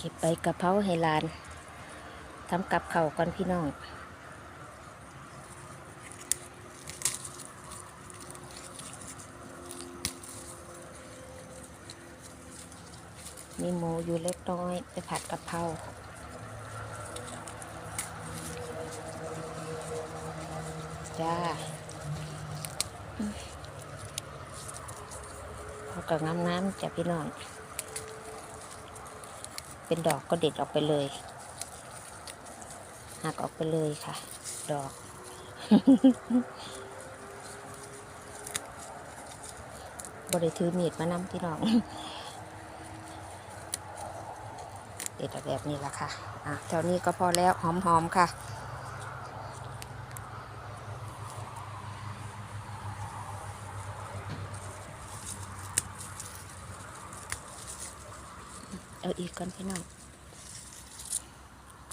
ເກັບໃບກະເພົາໃຫ້ຫຼານ ທຳກັບເຂົ້າກ່ອນພີ່ນ້ອງ. ມີໝູຢູ່ເລັກນ້ອຍ ໄປຜັດກະເພົາຈ້າ. ເຮົາກໍງາມໆ ຈ້າພີ່ນ້ອງ. ເປັນດອກກໍເດັດອອກໄປເລີຍ ຫັກອອກໄປເລີຍຄ່ະ ດອກ. ບໍ່ໄດ້ຖືມີດມານຳພີ່ນ້ອງ ເດັດເອົາແບບນີ້ລະຄ່ະ. ອ່ະ ເທົ່ານີ້ກໍພໍແລ້ວ ຫອມໆ ຄ່ະ. ເອົາອີກກ່ອນພີ່ນ້ອງ.